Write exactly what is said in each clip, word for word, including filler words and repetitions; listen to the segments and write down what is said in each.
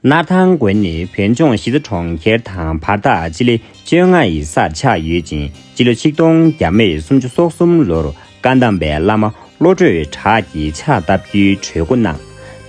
སྣར་ཐང་དགོན་ནི་བོད་ལྗོངས་གཞིས་རྩེ་གྲོང་ཁྱེར་དང་བར་ཐག་སྤྱི་ལེ་བཅོ་ལྔ་ཡི་སར་ཆགས་ཡོད་ཅིང་། སྤྱི་ལོ་ཆིག་སྟོང་བརྒྱ་མེད་སུམ་ཅུ་སོ་གསུམ་ལོར་བཀའ་གདམས་པའི་བླ་མ་བློ་གྲོས་གྲགས་ཀྱིས་ཕྱག་བཏབ་རྒྱུའི་གྲོས་འགོ་གནང་།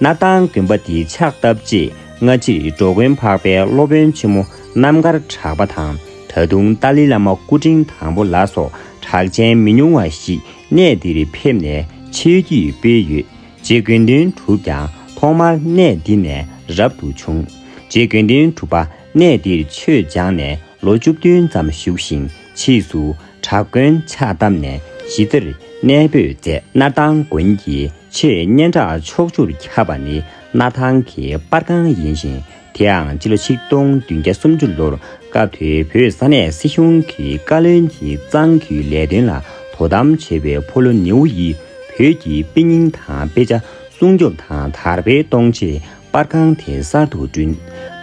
སྣར་ཐང་དགོན་པ་འདི་ཕྱག་བཏབ་རྗེས་སྔ་ཕྱིར་འགྲོ་མགོན་འཕགས་པའི་སློབ་དཔོན་ཆེན་མོ་རྣམ་དཀར་གྲགས་པ་དང་། ད་དུང་ཏཱ་ལའི་བླ་མ་སྐུ་ཕྲེང་དང་པོ་ལ་སོགས་གྲགས་ཆེན་མི་ཉུང་བ་ཞིག་གནས་འདིར་ཕེབས་ནས་ཆོས་བརྒྱུད་སྤེལ་ཡོད། རྗེ་དགེ་འདུན་གྲུབ་ཀྱང་ཐོག་མར་གནས་འདི་ནས་རབ་ཏུ་བྱུང་། རྗེ་དགེ་འདུན་གྲུབ་པ་གནས་འདིར་ཆོས་སྦྱངས་ནས་ལོ་བཅུ་བདུན་ཙམ་བཞུགས་ཤིང་། ཕྱིས་སུ་བྲག་དགོན་ཕྱག་བཏབ་ནས་གཞིས་རྩེར་གནས་སྤོས་མཛད། སྣར་ཐང་དགོན་གྱི་ཆེས་སྙན་གྲགས་ཕྱོགས་བཅུར་ཁྱབ་པ་ནི་སྣར་ཐང་གི་པར་ཁང་ཡིན་ཞིང་། དེའང་སྤྱི་ལོ་ཆིག་སྟོང་བདུན་བརྒྱ་སུམ་ཅུ་ལོར་སྐབས་དེའི་བོད་ས་གནས་སྲིད་གཞུང་གི་བཀའ་བློན་གྱིས་གཙང་གི་ལས་དོན་ལ་དོ་དམ་བྱེད་པའི་ཕོ་བློ་ནེའུ་ཡིས་བོད་ཀྱི་དཔེ་རྙིང་དང་དཔེ་ཆ་སྲུང་སྐྱོབ་དང་དར་སྤེལ་གཏོང་ཆེད་པར་ཁང་དེ་གསར་དུ་བསྐྲུན།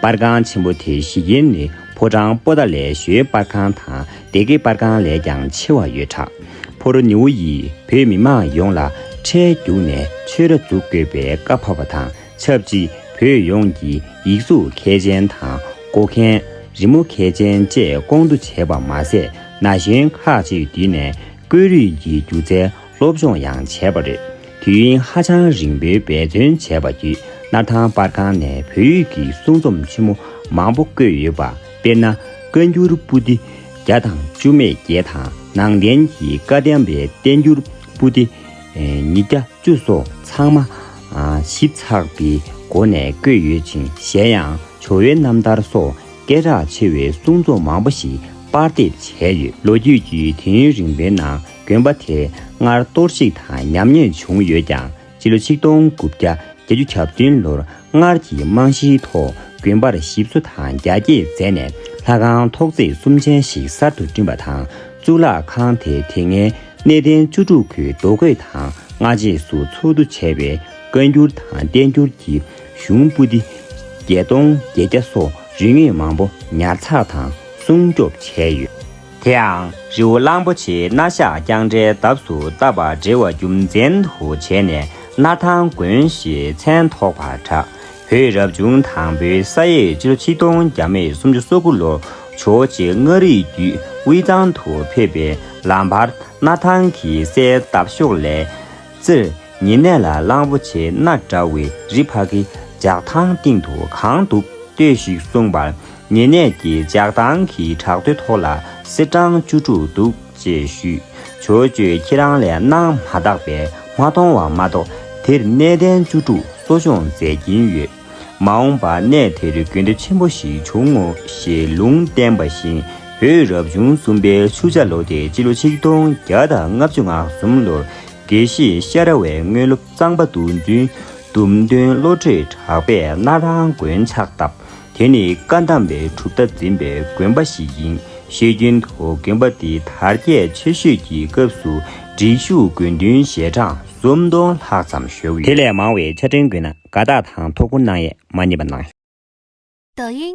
པར་ཁང་ཆེན་པོ་དེའི་གཞི་རྐྱེན་ནི་ཕོ་བྲང་པོ་ཏཱ་ལའི་ཞོལ་པར་ཁང་དང་སྡེ་དགེ་པར་ཁང་ལས་ཀྱང་ཆེ་བ་ཡོད་གྲགས། ཕོ་བློ་ནེའུ་ཡིས་བོད་མི་མང་ཡོངས་ལ་ཁྲལ་བརྒྱུགས་ནས་ཆོས་ར་འཛུགས་དགོས་པའི་བཀའ་ཕབ་པ་དང་། ཆབས་ཅིག་བོད་ཡོངས་ཀྱི་ཡིག་གཟུགས་མཁས་ཅན་དང་སྒོ་མཁན། རི་མོ་མཁས་ཅན་བཅས་སྐོང་བསྡུ་བྱས་པ་མ་ཟད། ན་གཞོན་ཁག་ཅིག་བསྡུས་ནས་བཀོད་རིས་ཀྱི་སྒྱུ་རྩལ་སློབ་སྦྱོང་ཡང་བྱས་པ་རེད། དུས་ཡུན་ཧ་ཅང་རིང་པོའི་འབད་བརྩོན་བྱས་པ་བརྒྱུད། སྣར་ཐང་པར་ཁང་ནས་བོད་ཡིག་གི་གསུང་རྩོམ་ཆེན་མོ་མང་པོ་བཀོད་ཡོད་པ། དཔེར་ན། བཀའ་འགྱུར་པོ་ཏི་བརྒྱ་དང་བཅུ་མེད་བརྒྱད་དང་། ནང་བསྟན་གྱི་བཀའ་གདམས་པའི་བསྟན་འགྱུར་པོ་ཏི་ཉིས་བརྒྱ་བཅུ་སོགས་ཚང་མ་ཞིབ་ཚགས་པའི་སྒོ་ནས་བཀོད་ཡོད་ཅིང་། གཞན་ཡང་ཇོ་བོའི་རྣམ་ཐར་སོགས་སྐད་གྲགས་ཆེ་བའི་གསུང་རྩོམ་མང་པོ་ཞིག་པར་འདེབས་བྱས་ཡོད། ལོ་རྒྱུས་ཀྱི་དུས་ཡུན་རིང་པོའི་ནང་དགོན་པ་དེ་སྔར་གཏོར་བཤིག་དང་ཉམས་ཉེས་བྱུང་ཡོད་ཀྱང་། སྤྱི་ལོ་ཆིག་སྟོང་དགུ་བརྒྱ་བརྒྱད་ཅུ་གྱ་བདུན་ལོར་སྔར་གྱི་རྨང་གཞིའི་ཐོག་དགོན་པར་ཞིབ་བཟོ་དང་རྒྱ་སྐྱེད་མཛད་ནས། ལྷ་ཁང་ཐོག་བརྩེགས་གསུམ་ཅན་ཞིག་གསར་དུ་བསྐྲུན་པ་དང་། གཙུག་ལག་ཁང་དེ་དེ་སྔའི་གནས་བརྟན་བཅུ་དྲུག་གི་རྡོ་བརྐོས་དང་སྔ་རྗེས་སུ་འཚོལ་བསྡུ་བྱས་པའི་བཀའ་འགྱུར་དང་བསྟན་འགྱུར་གྱི་གཞུང་པོ་ཏི་བརྒྱད་སྟོང་བརྒྱད་བརྒྱ་སོགས་རིག་དངོས་མང་པོ་ཉར་ཚགས་དང་སྲུང་སྐྱོབ་བྱས་ཡོད། དེའང་རི་བོ་གླང་པོ་ཆེའི་སྣ་ཞགས་རྒྱང་བསྒྲལ་འདབས་སུ་བཏབ་པ་འབྲེལ་བ་རྒྱུ་མཚན་དུ་བྱས་ནས་སྣར་ཐང་དགོན་ཞེས་མཚན་ཐོགས་པར་གྲགས། བོད་རབ་བྱུང་དང་པོའི་ས་ཡས་སྤྱི་ལོ་ཆིག་སྟོང་བརྒྱ་མེད་སུམ་ཅུ་སོ་དགུ་ལོར་ཇོ་རྗེ་མངའ་རིས་བརྒྱུད་དབུས་གཙང་དུ་ཕེབས་པའི་ལམ་བར་སྣར་ཐང་གི་སའི་འདབས་གཤོག་ལས། སྤྱིར་ཉེ་གནས་ལ་གླང་པོ་ཆེའི་སྣ་འདྲ་བའི་རི་ཕ་གི་ལྗགས་ཐང་སྟེང་དུ་གང་འདུག་ལྟོས་ཤིག་གསུངས་པར། ཉེ་གནས་ཀྱི་ལྗགས་ཐང་གི་བྲག་རྡོའི་ཐོག་ལ་གསེར་སྦྲང་བཅུ་དྲུག་འདུག་ཅེས་ཞུས། ཇོ་རྗེས་ཁྱེད་རང་ལས་སྣང་མ་དག་པས་མ་མཐོང་བ་མ་གཏོགས། དེར་གནས་བརྟན་བཅུ་དྲུག་གསོ་སྦྱོང་མཛད་ཀྱིན་ཡོད། མ་འོངས་པར་གནས་དེར་དགོན་སྡེ་ཆེན་པོ་ཞིག་འབྱུང་ངོ་ཞེས་ལུང་བསྟན་པ་བཞིན། བོད་རབ་བྱུང་གསུམ་པའི་ཆུ་བྱ་ལོ་སྟེ་སྤྱི་ལོ་ཆིག་སྟོང་བརྒྱ་དང་ལྔ་བཅུ་ང་གསུམ་ལོར། དགེ་བཤེས་ཤ་ར་བའི་དངོས་སློབ་གཙང་པ་འདུ་འཛིན་འདུམ་སྟོན་བློ་གྲོས་གྲགས་པས་སྣར་ཐང་དགོན་ཕྱག་བཏབ། དེ་ནི་བཀའ་གདམས་པའི་གྲུབ་མཐའ་འཛིན་པའི་དགོན་པ་ཞིག་ཡིན། བཤད་རྒྱུན་དུ་དགོན་པ་འདི་དར་རྒྱས་ཆེ་ཤོས་ཀྱི་སྐབས་སུ་སྒྲིག་ཞུགས་དགོན་འདུན་ཞལ་གྲངས་སུམ་སྟོང་ལྷག་ཙམ་བཞུགས་ཡོད། དེ་ལས་མང་བའི་ཆ་འཕྲིན་དགོས་ན་དགའ་རྟགས་དང་ཐུགས་ཁུར་གནང་ཡས་མ་བསྙེལ་བ་གནང་། 抖音、